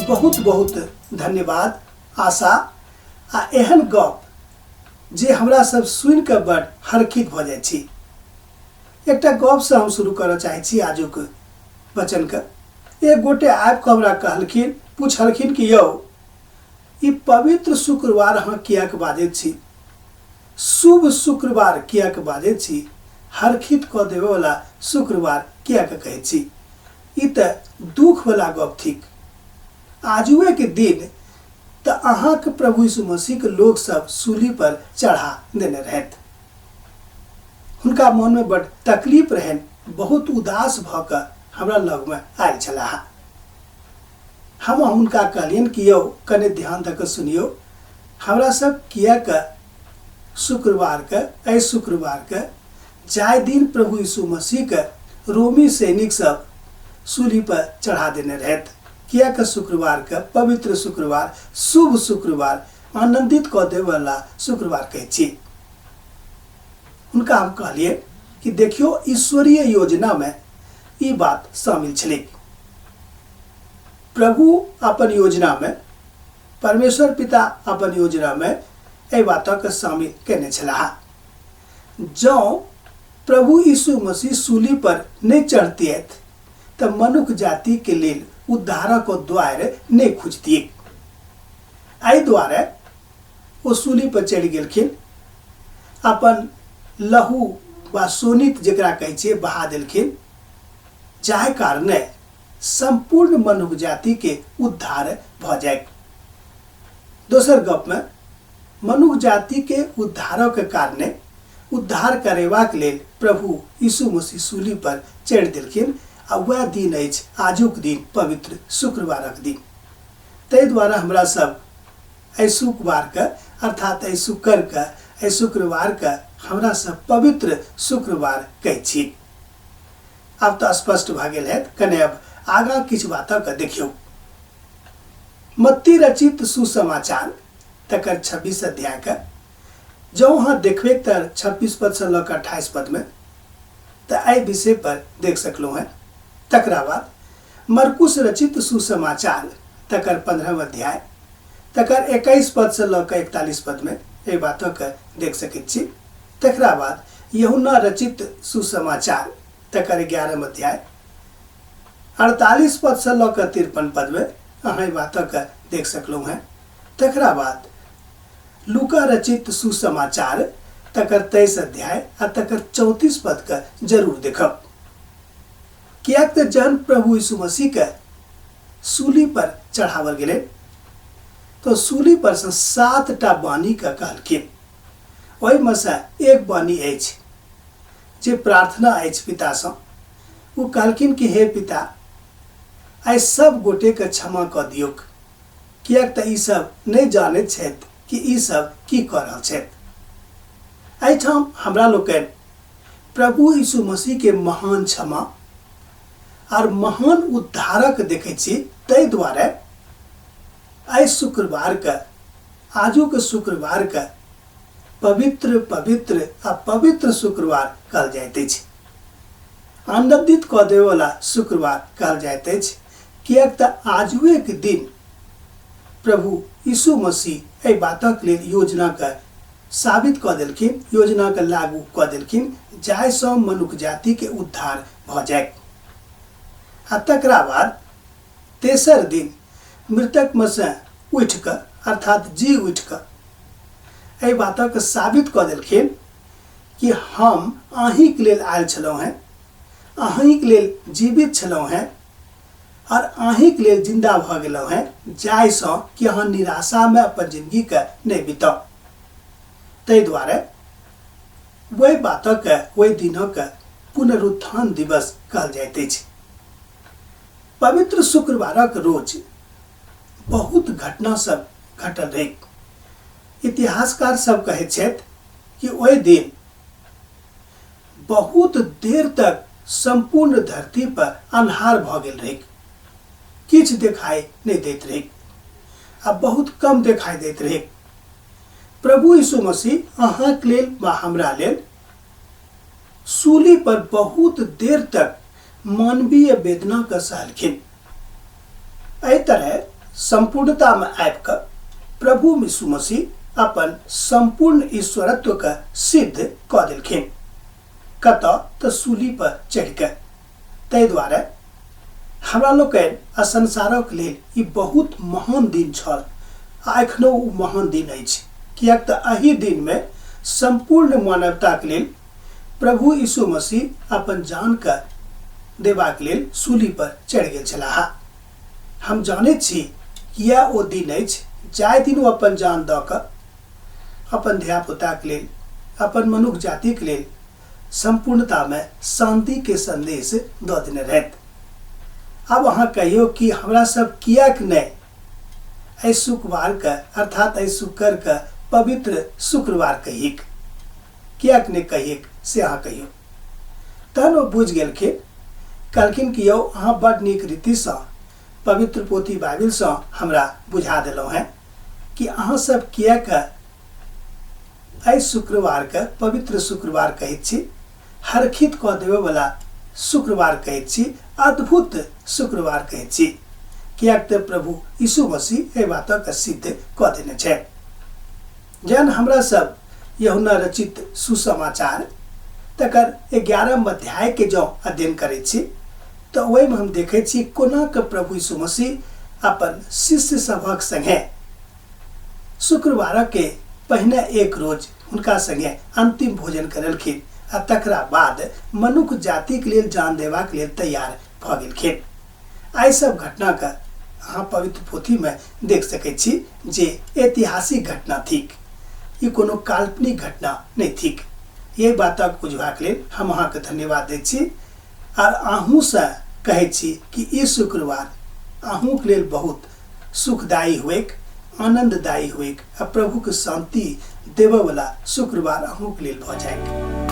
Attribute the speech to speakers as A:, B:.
A: बहुत बहुत धन्यवाद आशा आ एहन गप जे हमरा सब सुनि कऽ बड़ हरखित भऽ जाइ छी। एकटा गपसँ हम शुरू करऽ चाहै छी आजुक वचनके। एक गोटे आबि कऽ हमरा कहलखिन, पुछलखिन कि यौ ई पवित्र शुक्रवार अहाँ किएक बाजैत छी, शुभ शुक्रवार किएक बाजैत छी, हरखित कऽ देबयवला शुक्रवार किएक कहैत छी, ई तऽ दुखवला गप थिक। आजुएके दिन तऽ अहाँके प्रभु यीशु मसीहके लोक सब सूली पर चढ़ा देने रहथि। हुनका मनमे बड्ड तकलीफ रहनि, बहुत उदास भऽ कऽ हमरा लगमे आयल छलाह। हम हुनका कहलियनि कि यौ कने ध्यान दऽ कऽ सुनियौ, हमरा सब किएक शुक्रवारके, एहि शुक्रवारके जाहि दिन प्रभु यीशु मसीहके रोमी सैनिक सब सूली पर चढ़ा देने रहथि, किएक शुक्रवारके पवित्र शुक्रवार, शुभ शुक्रवार, आनन्दित कऽ देबयवला शुक्रवार कहै छी। हुनका हम कहलियै कि देखियौ ईश्वरीय योजनामे ई बात शामिल छलै। प्रभु अपन योजनामे, परमेश्वर पिता अपन योजनामे एहि बातक शामिल केने छलाह। जँ प्रभु यीशु मसीह सूली पर नहि चढ़तियथि तऽ मनुख जातिके लेल उद्धारक द्वार नहि खुजतियै। एहि दुआरे ओ सूली पर चढ़ि गेलखिन, अपन लहू वा शोणित जकरा कहै छियै बहा देलखिन, जाहि कारणे सम्पूर्ण मनुख जातिके उद्धार भऽ जाय। दोसर गपमे मनुख जातिके उद्धारक कारणे उद्धार करेबाक लेल प्रभु यीशु मसीह सूली पर चढ़ि देलखिन आ वएह दिन अछि आजुक दिन, पवित्र शुक्रवारक दिन। ताहि दुआरे हमरा सब एहि शुक्रवारके, अर्थात एहि शुक्रके, एहि शुक्रवारके हमरा सब पवित्र शुक्रवार कहै छी। आब तऽ स्पष्ट भऽ गेल हैत, कने अब आगाँ किछु बातक देखियौ। मत्ती रचित सुसमाचार तकर 26 अध्यायके जँ अहाँ देखबै तऽ 26 पदसँ लऽ कऽ 28 पदमे तऽ एहि विषय पर देख सकलहुँ हेँ। तकरा बाद मरकुस रचित सुसमाचार तकर 15 अध्याय तकर 21 पदसँ लऽ कऽ 41 पदमे एहि बातक देख सकैत छी। तकरा बाद यूहन्ना रचित सुसमाचार तकर 11 अध्याय 48 पदसँ लऽ कऽ 53 पदमे अहाँ एहि बातक देख सकलहुँ हेँ। तकरा बाद लूका रचित सुसमाचार तकर 23 अध्याय आ तकर 34 पदके जरूर देखब, किएक तऽ जहन प्रभु यीशु मसीहके सूली पर चढ़ावल गेलै तो सूली पर से 7टा वाणीके कहलखिन। ओहिमे से एक वाणी अछि जे प्रार्थना अछि पितासँ। ओ कहलखिन कि हे पिता, आइ सब गोटेके क्षमा कऽ दियौक, किएक तऽ ई सब नहि जानैत छथि कि ई सब की कऽ रहल छथि। एहिठाम हमरा लोकनि प्रभु यीशु मसीह के महान क्षमा आर महान उद्धारक देखै छी। ताहि दुआरे एहि शुक्रवारके, आजुक शुक्रवारके पवित्र पवित्र आ पवित्र शुक्रवार कहल जाइत अछि, आनन्दित कऽ देबयवला शुक्रवार कहल जाइत अछि, किएक तऽ आजुएके दिन प्रभु यीशु मसीह एहि बातक लेल योजनाके साबित कऽ देलखिन, योजनाके लागू कऽ देलखिन, जाहिसँ मनुख जातिके उद्धार भऽ जाय। आ तकरा बाद तेसर दिन मृतकमे सँ उठि कऽ, अर्थात जी उठि कऽ एहि बातक साबित कऽ देलखिन कि हम अहीँके लेल आयल छलहुँ हेँ, अहीँके लेल जीवित छलहुँ हेँ और अहीँके लेल जिन्दा भऽ गेलहुँ हेँ, जाहिसँ कि अहाँ निराशामे अपन जिन्दगीके नहि बिताउ। ताहि दुआरे ओहि बातक, ओहि दिनक पुनरुत्थान दिवस कहल जाइत अछि। पवित्र शुक्रवारक रोज बहुत घटना सब घटल रहै। इतिहासकार सब कहैत छथि कि ओहि दिन बहुत देर तक सम्पूर्ण धरती पर अन्हार भऽ गेल रहै, किछु देखाइ नहि दैत रहै आ बहुत कम देखाइ दैत रहै। प्रभु यीशु मसीह अहाँके लेल वा हमरा लेल सूली पर बहुत देर तक मानवीय वेदना के सहलखिन। एहि तरह सम्पूर्णतामे आबि कऽ प्रभु यीशु मसीह अपन सम्पूर्ण ईश्वरत्वके सिद्ध कऽ देलखिन। कतऽ? तऽ सूली पर चढ़ि कऽ। ताहि दुआरे हमरा लोकनि आ संसारक लेल ई बहुत महान दिन छल आ एखनो ओ महान दिन अछि, किएक तऽ एहि दिनमे सम्पूर्ण मानवताक लेल प्रभु यीशु मसीह अपन जानके देबाक लेल सूली पर चढ़ि गेल छलाह। हम जानैत छी किया ओ दिन अछि जाहि दिन ओ अपन जान दऽ कऽ अपन धियापुताक लेल, अपन मनुख जातिक लेल सम्पूर्णतामे शान्तिके सन्देश दऽ देने रहथि। आब अहाँ कहियौ कि हमरा सब किएक नहि एहि शुक्रवारके अर्थात एहि शुक्रके पवित्र शुक्रवार कहिक, किएक नहि कहिक से अहाँ कहियौ। तहन ओ बुझि गेलखिन, कहलखिन कि यौ अहाँ बड नीक रीतिसँ पवित्र पोथी बाइबिलसँ हमरा बुझा देलहुँ हेँ कि अहाँ सब किएक एहि शुक्रवारके पवित्र शुक्रवार कहैत छी, हरखित कऽ देबयवला शुक्रवार कहैत छी, अद्भुत शुक्रवार कहैत छी, किएक तऽ प्रभु यीशु मसीह एहि बातक सिद्ध कऽ देने छथि। जहन हमरा सब यूहन्ना रचित सुसमाचार तकर 11 अध्यायके जँ अध्ययन करैत छी तऽ ओहिमे हम देखैत छी कोना कऽ प्रभु यीशु मसीह अपन शिष्य सभक संगे शुक्रवारके पहिने एक रोज हुनका संगे अंतिम भोजन करलखिन आ तकरा बाद मनुख जातिक लेल जान देबाक लेल तैयार भऽ गेलखिन। एहि सब घटनाके अहाँ पवित्र पोथीमे देख सकैत छी जे ऐतिहासिक घटना थिक, ई कोनो काल्पनिक घटना नहि थिक। एहि बातक बुझबाक लेल हम अहाँके धन्यवाद दैत छी आर अहूँसँ कहैत छी कि ई शुक्रवार अहूँके लेल बहुत सुखदायी होइक, आनन्ददायी होइक आ प्रभुक शान्ति देबयवला शुक्रवार अहूँक लेल भऽ जाइक।